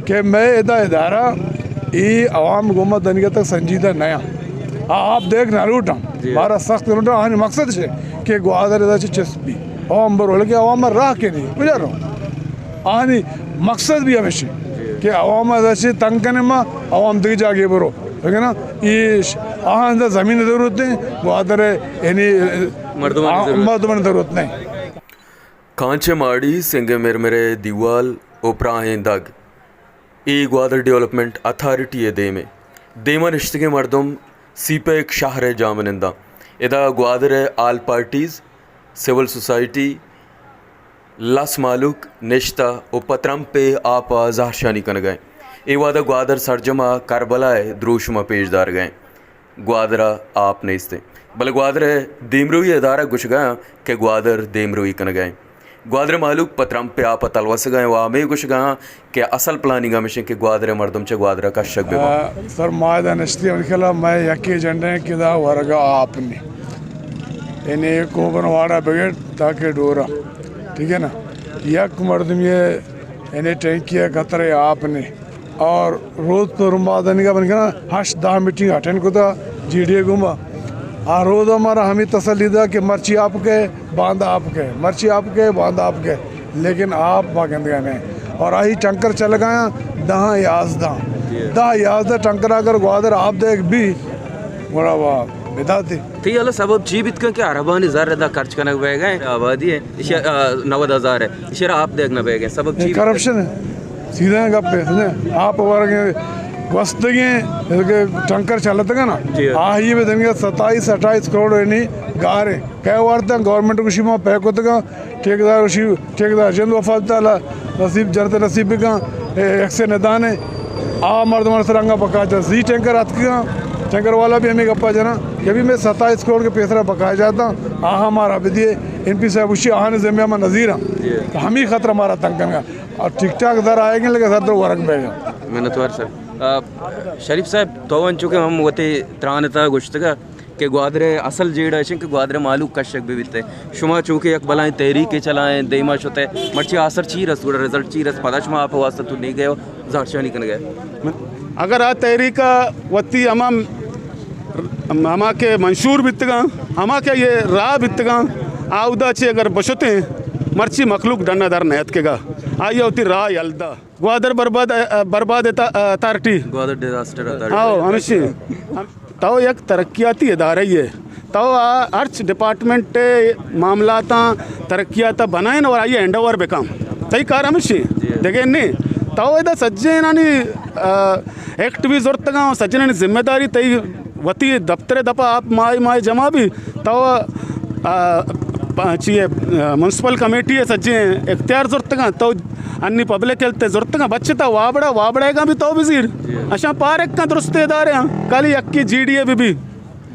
کہ مئے ادا ادارہ ای عوام گوما دنگا تک سنجیدہ نیا۔ آ آپ دیکھ نہ لوٹاں، جی۔ مارا سخت نہ لوٹاں۔ آہانی مقصد چے کہ گوادر ادا چے چست بی، عوام برو، لیکن عوام راہ کے نہیں، کجا رو؟ آہانی مقصد بھی ہمیشہ کہ عوام ادا چے تنگ کنے ما، عوام دیگہ جاگے برو۔ لیکن نا، ایش آہان دا زمین ضرورت نہیں، گوادر یعنی مردمان ضرورت۔ مردمان ضرورت نہیں۔ کانچ ءِ ماڑی، سنگ ءِ مرمر ءِ دیوال ءُ پراہیں دگ، اے گوادر ڈیولپمنٹ اتھارٹی ءِ دیم ءَ۔ دیم ءَ نشتگیں مردم سی پیک شہر ءِ جاہمننداں۔ ادا گوادر ءِ آل پارٹیز، سول سوسائٹی، لس مہلوک نشتہ ءُ پہ ترمپ ءِ آپ ءَ زہرشانی کنگ ءَ اِنت۔ اے وہد ءَ گوادر سرجم ءَ کربلا ءِ دروشم ءَ پیش دارگ ءَ اِنت۔ گوادر ءَ آپ نیست اِنت، بلے گوادر ءِ دیمروئی ادارگ گوشگ ءَ اَنت کہ گوادر دیمروئی کنگ ءَ اِنت۔ گوادر ءِ مہلوک پہ ترمپ ءِ آپ ءَ تلوسگ ءَ اِنت ءُ ہمے گوشگ ءَ اَنت کہ اصل پلاننگ ہمیش اِنت کہ گوادر ءِ مردم چہ گوادر ءَ کشگ بہ بنت۔ آ، سر، ما ادا نشتگیں، منی خیال ءَ مئے یکے ایجنڈا اِنت کہ ادا ورگ ءَ آپ نی، یعنی کوبن واڑ ءَ بگر تاکہ ڈورا، ٹھیک ہے نا، یک مردم یہ یعنی ٹینکی ءِ قطرے آپ نی۔ اور روز پہ رمبا دنگا بن کنا ہشت دہ میٹنگ اٹینڈ کتا جی ڈی اے گوما۔ آ روز ہمارا ہمیں تسلی دا کہ مرچی آپ کے، باندا آپ کے، مرچی آپ کے، باندا آپ کے، لیکن آپ ما گندگا نہیں۔ اور آئی ٹینکر چل گیا دہ یازدہ، دہ یازدہ ٹینکر اگر گوادر آپ دیکھ بھی گڑا وا بداتی۔ تئی حالا سبب چی بیت کن کہ عربانی زر ادا خرچ کنگ بہ گئے آبادی ہے، ایشی، آ، نود ہزار ہے، ایشی را آپ دیگ نہ بہ گئے، سبب چی بیت کن؟ کرپشن ہے، سیدھا گپ ہے، سمجھے؟ آپ ورگ گوستگیں کہ ٹینکر چلتگا نا، جی۔ آہی بہ دنگا ستائیس اٹھائیس کروڑ یعنی گارے کئے وارتاں، گورنمنٹ گوشی ما پے کتگا، ٹھیکیدار گوشی ٹھیکیدار جند وفات تعالی نصیب جنت نصیب بکن، اے ایکسے ندانے۔ آ مردمان سر انگا بقایا جا زی ٹینکر اتکگاں، ٹینکر والا بھی ہمیں گپا جنا کہ بھی میں ستائیس کروڑ کے پیسہ بقایا جاتا، آہا مارا بدیے۔ ایم پی صاحب گوشی آہانی ذمہ ما نظیر ہاں۔ جی۔ تو ہمیں خطر ہمارا تنگ کنگا۔ اور ٹھیک ٹھاک زر آئے گے، لیکن زر تو ورگ بہ گا۔ منتوار سر۔ آ، شریف صاحب، تو انچو کہ ہم وتی تران تا گوشتگا، کہ گوادر ءِ اصل جیڑہ اش انت کہ گوادر ءِ مہلوک کشگ بہ بیت۔ شما چونکہ یک بلاہیں تحریکے چلائیں، دیما شتے، مرچی آسر چی رست، گڑا رزلٹ چی رست، پدا شما آپ ءِ واسطہ تو نیگے و زہرشانی کنگے؟ اگر آ تحریک ءَ وتی ہما، ہما کہ منشور بیتگاں، ہما کہ یہ راہ بیتگاں، آ اودا چہ اگر بشتیں، مرچی مخلوق ڈن ءَ در نیتکگا، آئی ءَ وتی راہ یل دا۔ گوادر برباد، برباد اتا-، اتھارٹی۔ Gwadar disaster authority. آؤ، ہمشی۔ تو یک ترقیاتی ادارہ یے۔ تو آ ہرچ ڈپارٹمنٹ ءِ معاملاتاں ترقیات بنائیں اور آئی ہینڈ اوور بکن۔ تئی کار ہمشی۔ جی۔ دگہ نہیں۔ تو ادا سجینانی، آ، ایکٹ بھی زرتگاں، سجینانی ذمہ داری تئی وتی دفتر ءِ دپا آپ ماہے ماہے جمع بی، تو، آ، پا-، چی اے، آ، میونسپل کمیٹی ءِ سجیں اختیار زرتگاں، تو انی پبلک ہیلتھ ءِ زرتگاں، بچتا وابڑا، وابڑا گاں بھی تو بزیر۔ جی۔ اشاں پارک کن درست ادارے ہاں، کالی یکی جی ڈی اے بی بی۔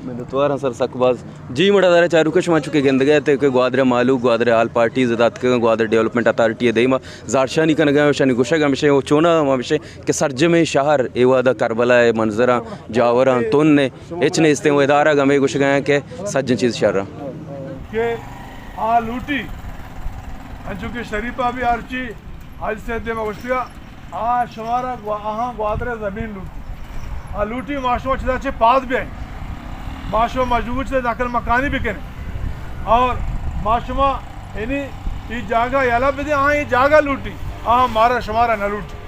منتوار ہاں سر، سک باز۔ جی مڑا دارے چاروکا، شما چونکہ گندگے تے کہ گوادر ءِ مہلوک، گوادر ءِ آل پارٹیز ادا اتکگاں، گوادر ڈیولپمنٹ اتھارٹی ءِ دیما زہرشانی کنگا، اشانی گوشگ ہمشے، او چونا ہمشے کہ سرجمیں شہر اے وہدا کربلا ءِ منظراں، جاوراں، تن ءِ ہچ نیستیں۔ و ادارگ ہمے گوشگ ءَ اَنت کہ سجیں چیز شر اَنت۔ کہ آ لوٹی، انچو کہ شریف ءَ بھی ہرچی حاجی صاحب دیما گوشتگا، آ شمارا گوا-، آہاں گوادر ءِ زمین لوٹی۔ آ لوٹی ما شما چدا چہ پاد بیائیں۔ ما شما مجبور چہ نقل مکانی بکنیں۔ اور ما شما یعنی اے جاگہ یلہ بدیں، آہاں اے جاگہ لوٹی، آہاں مارا شمارا نہ لوٹی۔